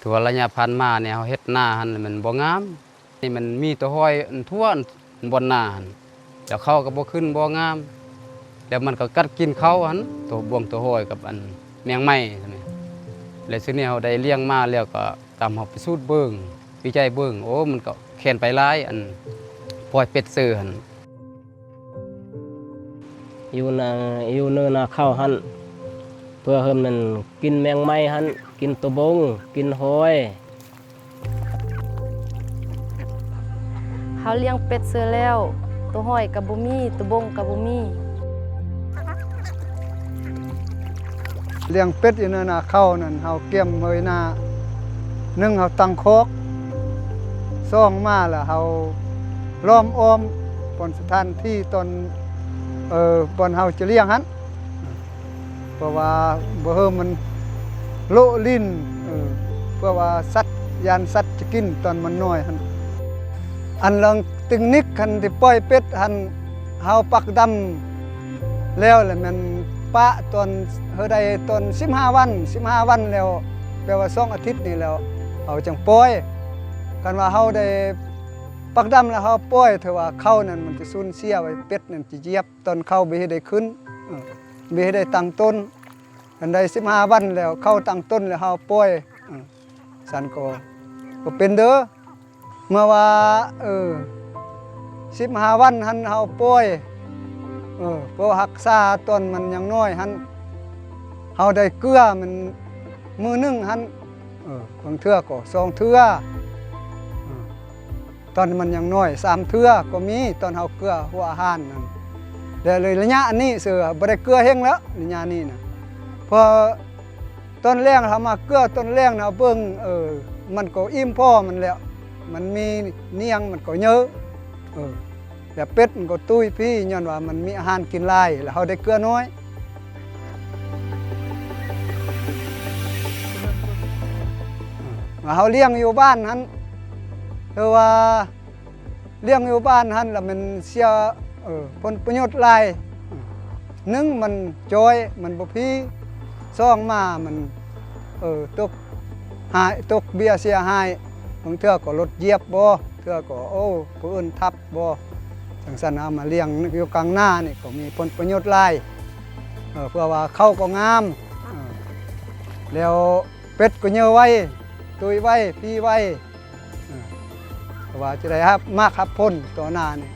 ຖືວ່າໄລຍະຜ່ານມານີ້ ເຮົາເຮັດນາຫັ້ນ ມັນບໍ່ງາມ. ນີ້ມັນມີຕົວຫອຍອັນທົ່ວອັນບ່ອນນາຫັ້ນ ແລ້ວເຂົ້າກໍບໍ່ຂຶ້ນ ບໍ່ງາມ ແລ້ວມັນກໍກັດກິນເຂົ້າຫັ້ນ ຕົວບ່ວງຕົວຫອຍກັບອັນແມງໄມ້ຫັ້ນ. ແລ້ວຊະນີ້ເຮົາໄດ້ລ້ຽງມາແລ້ວ ກໍຕາມເຮົາໄປສູດເບິ່ງ ວິໄຈເບິ່ງ ໂອ້ ມັນກໍແຂນໄປຫຼາຍ ອັນປ່ອຍເປັດເຊີຫັ້ນ. ຢູ່ນາ ຢູ່ເນີນາເຂົ້າຫັ້ນ ເພື່ອໃຫ້ມັນກິນແມງໄມ້ຫັ້ນ ກິນຕົວບົງ ກິນຫອຍ. ເຮົາລ້ຽງເປັດເສີແລ້ວ ຕົວຫອຍກໍບໍ່ມີ ຕົວບົງກໍບໍ່ມີ. ລ້ຽງເປັດຢູ່ເນີນາເຂົ້ານັ້ນ ເຮົາກຽມເຮີຍນາ ໜຶ່ງເຮົາຕັ້ງຄອກ ສອງມາລະເຮົາລ້ອມອ້ອມບ່ອນສະຖານທີ່ ຕອນ ເອີ ບ່ອນເຮົາຈະລ້ຽງຫັ້ນ ເພາະວ່າບໍ່ໃຫ້ມັນໂລະຫຼິ້ນ ເອີ ເພື່ອວ່າສັດ ຢ້ານສັດຈະກິນຕອນມັນນ້ອຍຫັ້ນ. ອັນເລື່ອງເຕັກນິກຫັ້ນ ທີ່ປ່ອຍເປັດຫັ້ນ ເຮົາປັກດຳແລ້ວ ແລ້ວແມ່ນປະຕອນ ເຮົາໄດ້ຕອນສິບຫ້າວັນ ສິບຫ້າວັນແລ້ວ ແປວ່າສອງອາທິດນີ້ແລ້ວ ເຮົາຈັ່ງປ່ອຍ. ຄັນວ່າເຮົາໄດ້ປັກດຳແລ້ວເຮົາປ່ອຍ ຖືວ່າເຂົ້ານັ້ນມັນຈະສູນເສຍໄວ້ ເປັດນັ້ນຈະຢຽບ ຕອນເຂົ້າບໍ່ເຮັດໄດ້ຂຶ້ນ ເອີ ບໍ່ເຮັດໄດ້ຕັ້ງຕົ້ນ. ອັນໃດສິບຫ້າວັນແລ້ວ ເຂົ້າຕັ້ງຕົ້ນແລ້ວເຮົາປ່ອຍ ເອີ ຊັ້ນກໍ ກໍເປັນເດີ. ເມື່ອວ່າ ເອີ ສິບຫ້າວັນຫັ້ນເຮົາປ່ອຍ ເອີ ເພື່ອຮັກສາຕອນມັນຍັງນ້ອຍຫັ້ນ ເຮົາໄດ້ເກືອມັນມື້ໜຶ່ງຫັ້ນ ເອີ ບາງເທື່ອກໍສອງເທື່ອ ເອີ ຕອນມັນຍັງນ້ອຍ ສາມເທື່ອກໍມີ ຕອນເຮົາເກືອຫົວອາຫານນັ້ນ. ແລະ ໄລຍະອັນນີ້ເສືອບໍ່ໄດ້ເກືອເຮັງແລ້ວ ໄລຍະນີ້ນະ ເພາະຕອນແລງເຮົາມາເກືອ ຕອນແລງນະ ເຮົາເບິ່ງ ເອີ ມັນກໍອີ່ມພໍມັນແລ້ວ ມັນມີໜຽງ ມັນກໍເຍີ ເອີ ແລ້ວເປັດມັນກໍຕຸ້ຍພີ້ ຍ້ອນວ່າມັນມີອາຫານກິນຫຼາຍ ແລ້ວເຮົາໄດ້ເກືອນ້ອຍ. ເຮົາລ້ຽງຢູ່ບ້ານຫັ້ນ ຄືວ່າລ້ຽງຢູ່ບ້ານຫັ້ນລະແມ່ນເສຍ ເອີ ຜົນປະໂຫຍດຫຼາຍ. ໜຶ່ງ ມັນຈ່ອຍ ມັນບໍ່ພີ້. ສອງ ມາມັນ ເອີ ຕົກຫາຍ ຕົກເບ້ຍເສຍຫາຍ ບາງເທື່ອກໍລົດຢຽບບໍ ເທື່ອກໍ ໂອ້ ຜູ້ອື່ນທັບບໍ ຈັ່ງຊັ້ນ. ເອົາມາລ້ຽງຢູ່ກາງນານີ້ກໍມີຜົນປະໂຫຍດຫຼາຍ ເອີ ເພື່ອວ່າເຂົ້າກໍງາມ ເອີ ແລ້ວເປັດກໍເຍີໄວ ຕຸ້ຍໄວ ພີ້ໄວ ເອີ ເພາະວ່າຈະໄດ້ຮັບໝາກຮັບຜົນຕໍ່ໜ້ານີ້.